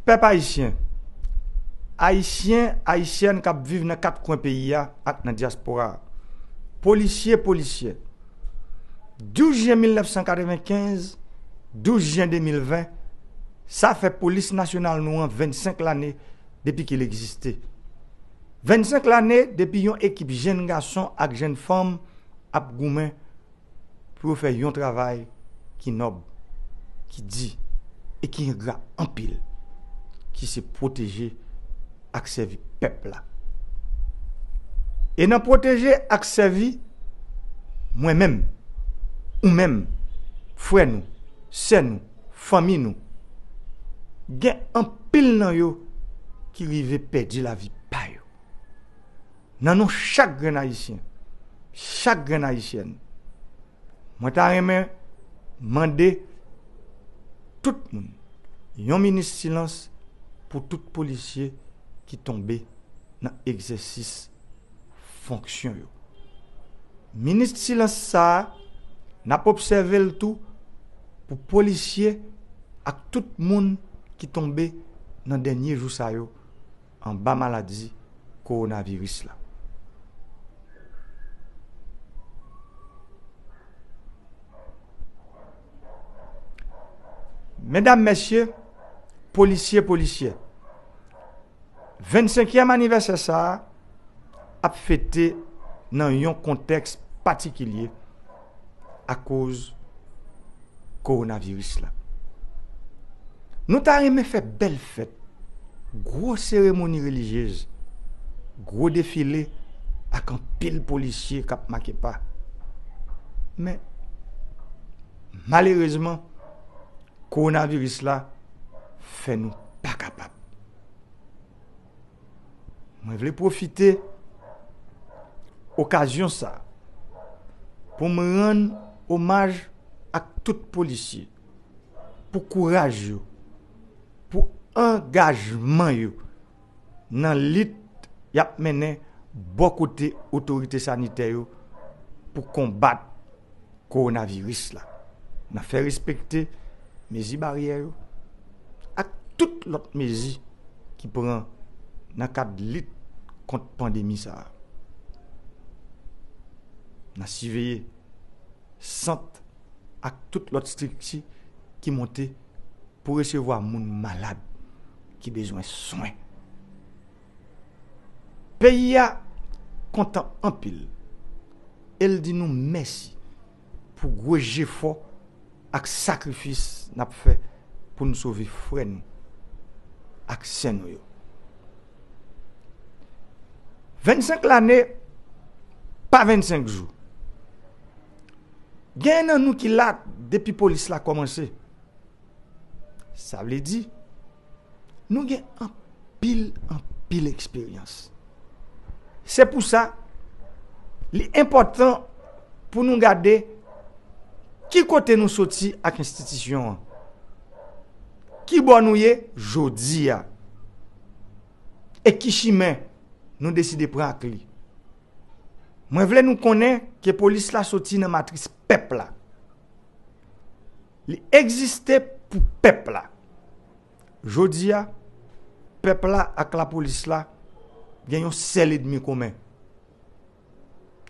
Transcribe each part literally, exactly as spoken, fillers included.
Pèp ayisyen, ayisyen, ayisyèn k ap viv nan kat kwen peyi a ak nan dyaspora a, polisye, polisyè, douz jen mil nèf san katrevenkenz, douz jen de mil ven, sa fè Polis Nasyonal nou an vennsenk lane depi ke l egziste. Vennsenk lane depi yon ekip jenn gason ak jenn fanm ap goumen pou yo fè yon travay ki nòb, ki di e ki engra anpil, ki se pwoteje ak sèvi pèp la. E nan pwoteje ak sèvi, mwen menm, ou menm, frè nou, sè nou, fanmi nou, gen anpil nan yo ki rive pèdi lavi pa yo. Nan non chak grenn ayisyen, chak grenn ayisyèn, mwen ta renmen mande tout moun yon minit silans pou tout polisye ki tonbe nan egzèsis fonksyon yo. Minit silans sa a, n ap obsève l tou pou polisye ak tout moun ki tonbe nan dènye jou sa yo anba maladi kowonaviris la. Medam, mesye, polisye, polisyè, vennsenkyèm anivèsè sa a ap fete nan yon kontèks patikilye akoz kowonaviris la. Nou ta renmen fè bèl fèt, gwo seremoni relijyez, gwo defile ak anpil polisye k ap make pa. Men, malerezman, kowonaviris la fè nou pa kapab. Mwen vle pwofite okazyon sa a pou m rann omaj ak tout polisye pou kouraj yo, pou angajman yo nan lit y ap mennen bò kote otorite sanitè yo pou konbat kowonaviris la, nan fè respekte mezi baryè yo, ak tout lòt mezi ki pran nan kad lit kont pandemi sa a. Nan siveye sant ak tout lòt estrikti ki monte pou resevwa moun malad ki bezwen swen. Peyi a kontan anpil e l di nou mèsi pou gwo jefò ak sakrifis n ap fè pou n sove frè nou ak sè nou yo. Vennsenk lane pa vennsenk jou. Gen nan nou ki la depi polis la kòmanse. Sa vle di, nou gen anpil, anpil eksperyans. Se pou sa, li enpòtan pou nou gade ki kote nou soti ak enstitisyon an. Ki bò nou ye jodi a? E ki chimen nou deside pran ak li? Mwen vle nou konnen ke polis la soti nan matris pèp la. Li egziste pou pèp la. Jodi a, pèp la ak lapolis la gen yon sèl ènmi komen.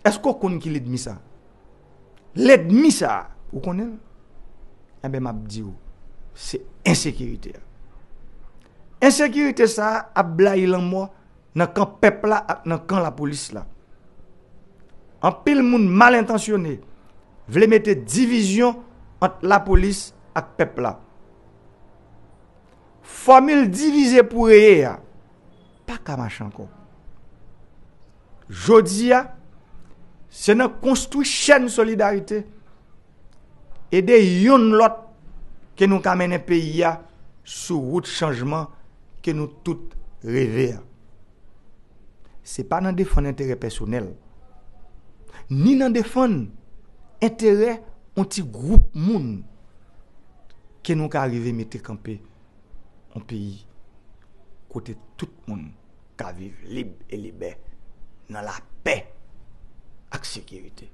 Èske w konn ki lènmi sa? Lènmi sa, ou konnen l? Enben, m ap di w, se ensekirite a. Ensekirite sa ap blayi lanmò nan kan pèp la ak nan kan lapolis la. Anpil moun mal entansyone vle mete divizyon ant lapolis ak pèp la. Fòmil divize pou reye a pa ka mache ankò. Jodi a, se nan konstwi chèn solidarite, ede youn lòt ke nou ka mennen peyi a sou wout chanjman ke nou tout reve a. Se pa nan defann enterè pèsonèl, ni nan defann enterè yon ti gwoup moun ke nou ka rive mete kanpe yon peyi kote tout moun ka viv lib e libè nan lapè ak sekirite.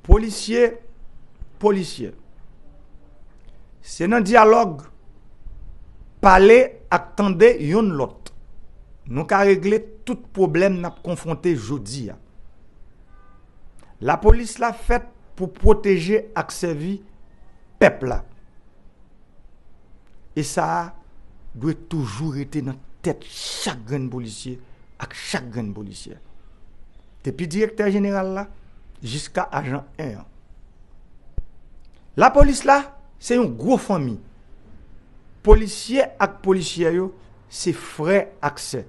Polisye, polisyè, se nan dyalòg Pale ak tande yonn lòt, nou ka regle tout pwoblèm n ap konfwonte jodi a. Lapolis la fèt pou pwoteje ak sèvi pèp la. E sa a dwe toujou rete nan tèt chak grenn polisye ak chak grenn polisyè. Depi direktè jeneral la jiska ajan en an. Lapolis la se yon gwo fanmi. Polisye ak polisyè yo se frè ak sè.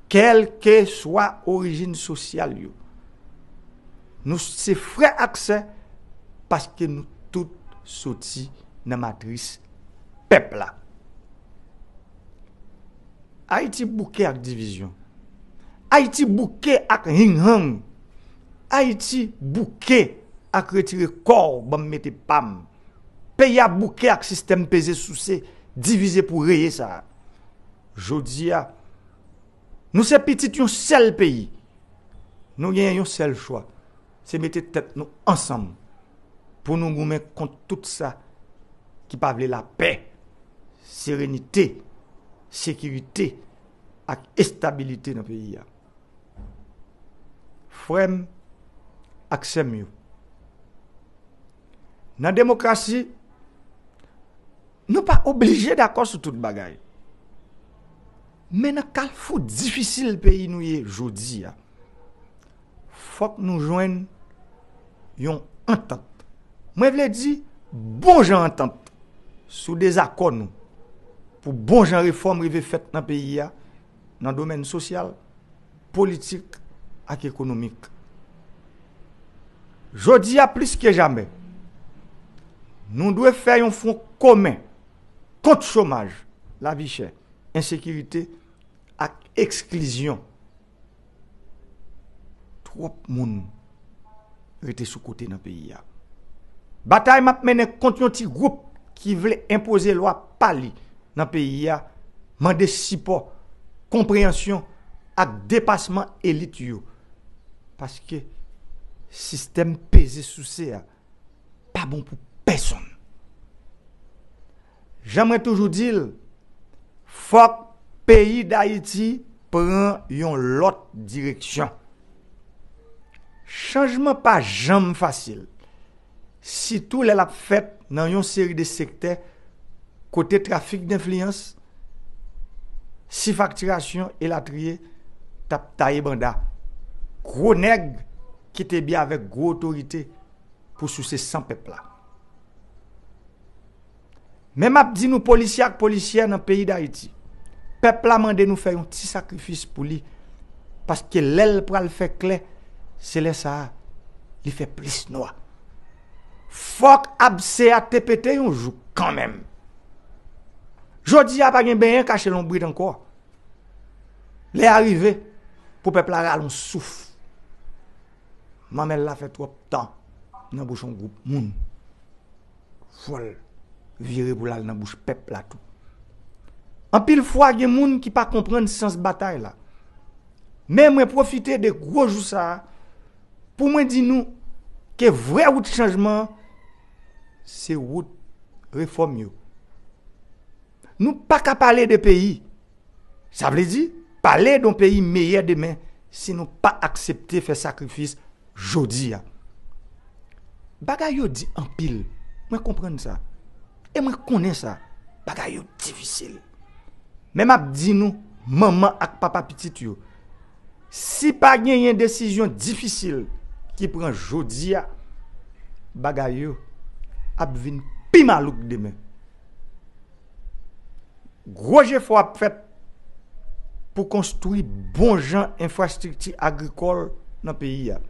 Kèlkeswa orijin sosyal yo. Nou se frè ak sè paske nou tout soti nan matris pèp la. Ayiti bouke ak divizyon. Ayiti bouke ak hinghang. Ayiti bouke ak retire kò w, ban m mete pa m. Peyi a bouke ak sistèm peze souse, divize pou reye sa a. Jodi a, nou se pitit yon sèl peyi. Nou genyen yon sèl chwa, se mete tèt nou ansanm pou nou goumen kont tout sa ki pa vle lapè, serenite, sekirite ak estabilite nan peyi a. Frè m ak sè m yo, nan demokrasi, nou pa oblije dakò sou tout bagay. Men nan kalfou difisil peyi nou ye jodi a, fòk nou jwenn yon antant. Mwen vle di bon jan antant sou dezakò nou pou bon jan refòm rive fèt nan peyi a, nan domèn sosyal, politik ak ekonomik. Jodi a plis ke jamè, nou dwe fè yon fwon komen kont chomaj, lavi chè, ensekirite ak eksklizyon. Twòp moun rete sou kote nan peyi a. Batay m ap mennen kont yon ti gwoup ki vle enpoze lwa pa li nan peyi a mande sipò, konpreyansyon ak depasman elit yo. Paske sistèm peze souse a pa bon pou pèsonn. Jan mwen toujou di l, fòk peyi Dayiti pran yon lòt direksyon. Chanjman pa janm fasil, sitou lè l ap fèt nan yon seri de sektè kote trafik denfliyans, sifaktirasyon elatriye t ap taye banda. Gwo nèg ki te byen avèk gwo otorite pou souse san pèp la. Men m ap di nou, polisye ak polisyè nan peyi Dayiti, pèp la mande nou fè yon ti sakrifis pou li, paske lè l pral fè klè, se lè sa a li fè plis nwa. Fòk abse a te pete yon jou kanmenm. Jodi a pa gen benyen kache lonbrit ankò. Lè a rive pou pèp la rale yon souf. Manmèl la fè twòp tan nan bouch yon gwoup moun. Fò l vire pou l al nan bouch pèp la tou. Anpil fwa gen moun ki pa konprann sans batay la. Men mwen pwofite de gwo jou sa a pou mwen di nou ke vrè wout chanjman an se wout refòm yo. Nou pa ka pale de peyi, sa vle di pale de yon peyi meyè demen, si nou pa aksepte fè sakrifis jodi a. Bagay yo di anpil, mwen konprann sa. E mwen konnen sa, bagay yo difisil. Men m ap di nou, manman ak papa pitit yo, si pa genyen desizyon difisil ki pran jodi a, bagay yo ap vin pi malouk demen. Gwo jefò ap fèt pou konstwi bon jan enfrastrikti agrikòl nan peyi a.